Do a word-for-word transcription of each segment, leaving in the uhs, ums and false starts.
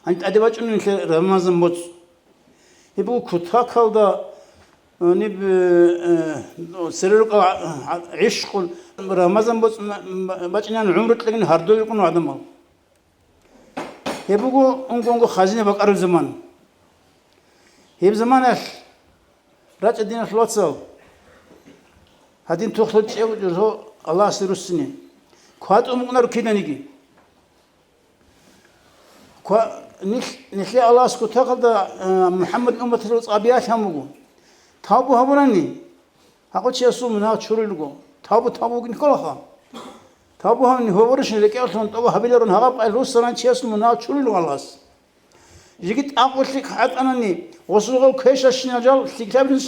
Гьаниб тӀаде бачӀунеб нилъер Рамазан боцӀ. Гьеб буго кутакалда, э, ниб, э, э, церерукъа гӀишкъун Рамазан боцӀ ма-, ма-, бачӀинегӀан гӀумру кьегӀан гьардолел рукӀун гӀадамал. Гьеб буго унго-унго хазина бакӀараб заман. Гьеб заманалъ рачӀа, диналъул вацал, гьадин тухлъул чӀев жо Аллагьасе руссине. КватӀун букӀунаро киданиги. Ква-, нилъ-, нилъее Аллагьас кутакалда, э, МухӀаммадил умматалъул цӀа биялъ гьабун буго. Тавбу гьабурани, гьагъав чиясул мунагь чурулел руго. Тавбу, тавбу вугин кколаха. Тавбу гьабуни, гьоборищин рекӀелъун тӀоба гьабиларун гьабаб къайил руссаран чиясул мунагь чурулел руго Аллагьас. Жеги тӀакъулъи хӀатӀанани, гъосул гъов квешащинал жал лъикӀлъабилин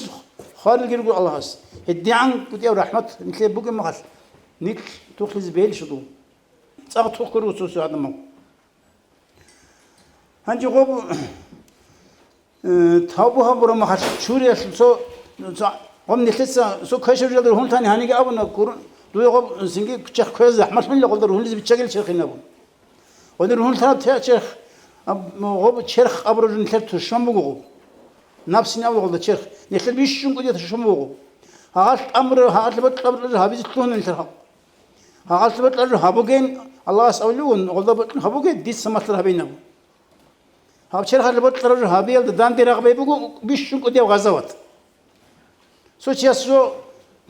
хварилги руго Аллагьас. ГьедигӀан кӀудияв рахӀмат нилъее бугеб мехалъ, нилъ тухлъизе бегьилищ буго. ЦӀакъ тухкур руцо гӀадамал. Гьанже гъоб, э, тавбу гьабураб мехалъ чуриялъул цо, цо, гъоб нилъеца цо квешаб жалда ругьунлъани гьаниги абуна, гур-, дуе гъоб цинги черх квезе захӀмалъунила гъолда ругьунлъизе биччагила черхин абун. Гъодин ругьунлъараб те-, черх, аб-, гъоб черх абураб жо нилъер тушман буго гъоб. Напсин абула гъолда черх. Нилъер бищун кӀудияб тушман буго. Гьагъалъ тӀамураб, гьагъалъ бокьараб жо гьабизе лъугьуна нилъер хӀакъ. Гьагъалъ бокьараб жо гьабуге, Аллагьас абулеб бугин, гъолда бокьун гьабуге, дица малъараб гьабейин абун. Гьаб черхалъ бокьараб жо гьабиялда данде рагъ бай буго бищун кӀудияб гъазават. Цо чияс жо,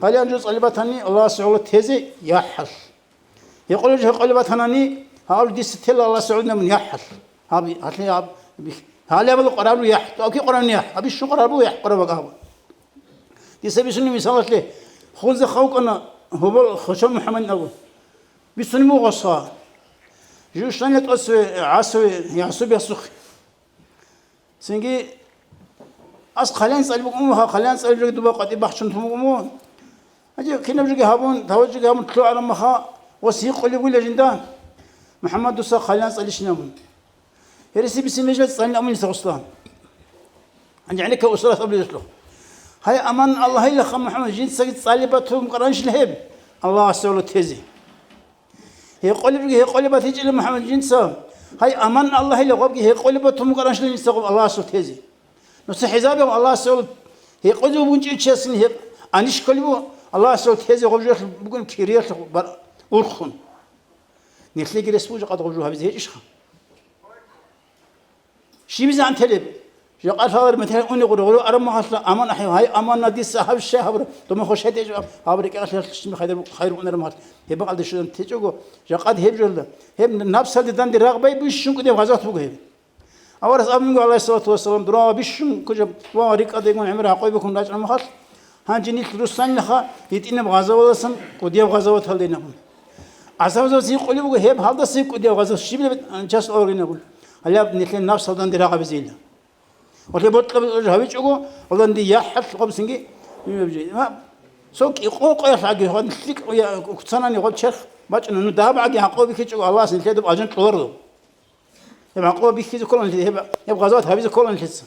къалиян жо цӀалеб батани, Аллагьасе гӀоло тезе яхӀалъ. Гьекъолеб жо гьекъолеб батанани, гьаб дица тела Аллагьасе гӀоло абун яхӀалъ. Гьаб, гьалъи гьаб, гьале абула къвараб яхӀ, тӀоки къвараб яхӀ, гьаб бищун къвараб яхӀ къвараб гьаб. Дица бицунеб мисалалъе, хунза хавкӀана гьобол Хоча МухӀаммад абу. Бицунеб буго гъосха. Жушнани тӀоцеве гӀасове ясу бясухъе. Цинги ас хъалиян цӀалиб букӀун буго, хъалиян цӀалиб жоги дуба къватӀиб бахчун тун букӀун буго. Гьанже кинаб жоги гьабун, таваджиги гьабун лъугӀараб маха, ва сихъулеб бугила жинда, МухӀаммад, дуца хъалиян цӀалищин абун. Гьереси биси мижа цӀалин абун дица гъосла. Гьанже гӀенеккав устарас абулеб гьелъул. Гьай, аман Аллагьилаха, МухӀаммад, жинцаги цӀалиб батун букӀаранщила гьеб, Аллагьасе гӀоло тезе. Гьекъолебги гьекъолеб батичӀила МухӀаммад жинца. Гьай, аман Аллагьила, гъобги гьекъолеб батун букӀаранщила жинца гъоб Аллагьасул тезе. Нуца хӀисабе Аллагьасул гьекъолев бунчӀев чиясин гьекъ-, анищ кколеб буго, Аллагьасул тезе гъоб жоялъ бугин кириялъ бар-, урхун. Нилъеги рес буго жакъа гъоб жо гьабизе гьечӀищха? ЩибизегӀан телеб? Жакъа лъалар метер уни гъури гъури араб махалъа аман ахӀи, гьай, аманна дица гьаб щай гьабра, дома хошай течӀо, гьаб рекӀелъ щими хайдар, хайр унараб махалъ. Гьеб бакъалде щвезан течӀого, жакъад гьеб жолда. Гьеб напсалде данде рагъ бай бищун кӀудеб гъазават буго гьеб. Аварас абунго, гӀалайгьиссалату вассалам, дурагъа бищун ккучӀеб ва рикӀкӀадегун гӀемер гьакъой бухьун рачӀараб махалъ, гьанже нилъ руссанилаха гьитӀинаб гъазаваласан кӀудияб гъазаваталде нахъун. ГӀазабазабаз гьикъулеб буго, гьеб гьалдаса кӀудияб гъазават щибилеб час оргинабул. Гьалаб нилъер напсалданде рагъабизейила. Гьале бокьаб гьавичӀого, гьаланде яхӀалъ гъобсинги, ма, цо кӀикъо къоялъ гӀаги, гьан лъикӀ я-, куцанани гъоб черх бачӀуна, ну дабгӀаги гьакъо бихьичӀого, Аллагьас нилъеда бажан кьоларо. Гьеб гьакъо бихьизе ккола нилъеца, гьеб, гьеб гъазават гьабизе ккола нилъеца.